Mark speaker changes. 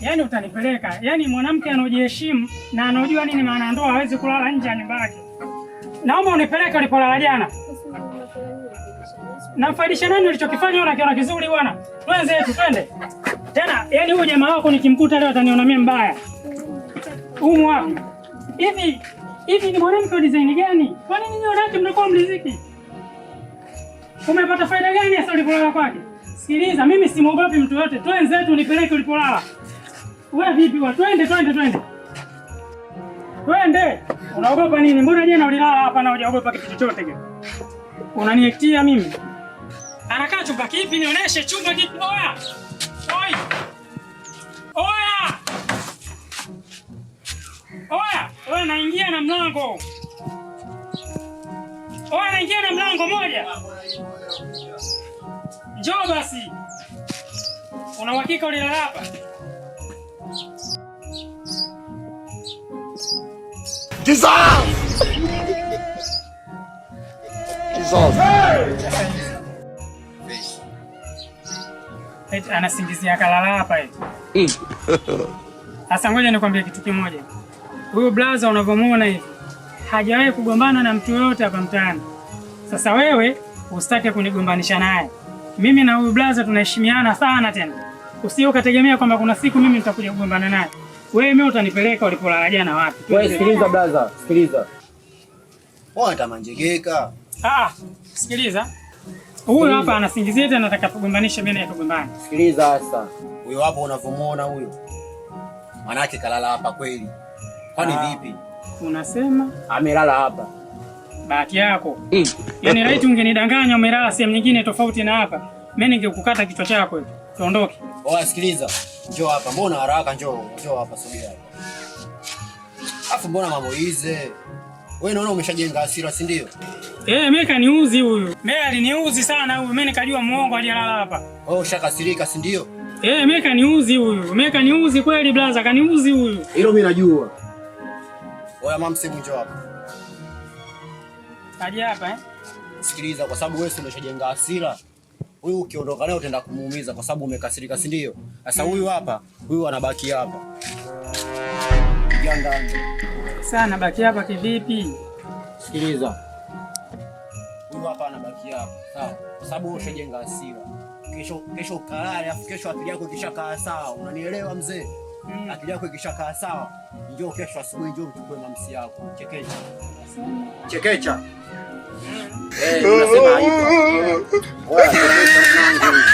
Speaker 1: Yaani utanipeleka. Yaani mwanamke anojiheshimu na anojua nini maana ndoa hawezi kulala nje ya nyumba yake. Naomba unipeleke ulipolala jana. Namfaidisha nani ulichokifanya unakiona kizuri bwana? Twende twende. Tena yaani huyu jamaa wako nikimkuta leo ataniona mimi mbaya. Humu wapi? Hivi hivi ni mwanamke wa design gani? Kwa nini nyinyi wanawake mnakuwa mliziki? Umepata faida gani hasa ulipolala kwake? Sikiliza, mimi simuogopi mtu yote. Twenzetu unipeleke ulipolala. Wewe vipi wa? Twende twende twende. Twende. Unaogopa nini? Mbona jana ulilala hapa na hujaogopa kitu chochote kile? Unaniektia mimi? Anakaa chumba kipi? Nionyeshe chumba kipi? Oya! Oi! Oya! Oya! Oya, naingia na mlango. Oya, naingia na mlango moja. Njoo basi. Una uhakika ulilala hapa?
Speaker 2: Jesus! Jesus!
Speaker 1: Eti anasingizia kalala hapa eti. Sasa ngoja nikwambie kitu kimoja. Huyu blaza unavyomuona hivi hajawahi kugombana na mtu yoyote hapa mtaani. Sasa wewe usitake kunigombanisha naye. Mimi na huyu blaza tunaheshimiana sana tena. Usije ukategemea kwamba kuna siku mimi nitakuja kugombana naye. Wewe mimi utanipeleka ulipolala jana wapi?
Speaker 3: Wewe sikiliza blaza, sikiliza.
Speaker 2: Mbona tamanjegeka?
Speaker 1: Ah, sikiliza. Huyu hapa anasingizia tena anataka tugombanishe mimi naye tugombane.
Speaker 3: Sikiliza sasa.
Speaker 2: Huyo hapo unavyomuona huyo. Manake kalala hapa kweli. Kwani vipi?
Speaker 1: Unasema
Speaker 3: amelala hapa.
Speaker 1: Bahati yako. Yaani laiti ungenidanganya umelala sehemu nyingine tofauti na hapa, mimi ningekukata kichwa chako hivi. Tuondoke.
Speaker 2: Oya, sikiliza. Njoo hapa. Mbona haraka? Njoo, njoo hapa, sogea hapa. Afu mbona mambo hizi? Wewe naona umeshajenga hasira, si ndio?
Speaker 1: Eh, mimi kaniuzi huyu. Mimi aliniuzi sana huyu. Mimi nikajua muongo aliyelala hapa.
Speaker 2: Wewe ushakasirika, si ndio?
Speaker 1: Eh, mimi kaniuzi huyu. Mimi kaniuzi kweli blaza, kaniuzi huyu.
Speaker 3: Hilo mimi najua.
Speaker 2: Oya mamsemu, njoo hapa.
Speaker 1: Aje hapa eh?
Speaker 2: Sikiliza, kwa sababu wewe si umeshajenga hasira. Huyu ukiondoka naye utaenda kumuumiza kwa sababu umekasirika, si ndio? Sasa huyu hapa, huyu anabaki hapa. Ingia ndani.
Speaker 1: Sana baki hapa kivipi?
Speaker 2: Sikiliza. Huyu hapa anabaki hapa, sawa? Kwa sababu wewe ushajenga hasira. Kesho kesho ukalale, afu kesho akili yako ikishakaa sawa, unanielewa mzee? Akili yako ikishakaa sawa, njoo kesho asubuhi, njoo uchukue mamsi yako. Chekecha. Chekecha. Eh, unasema hivyo. Oya, chekecha mwanangu.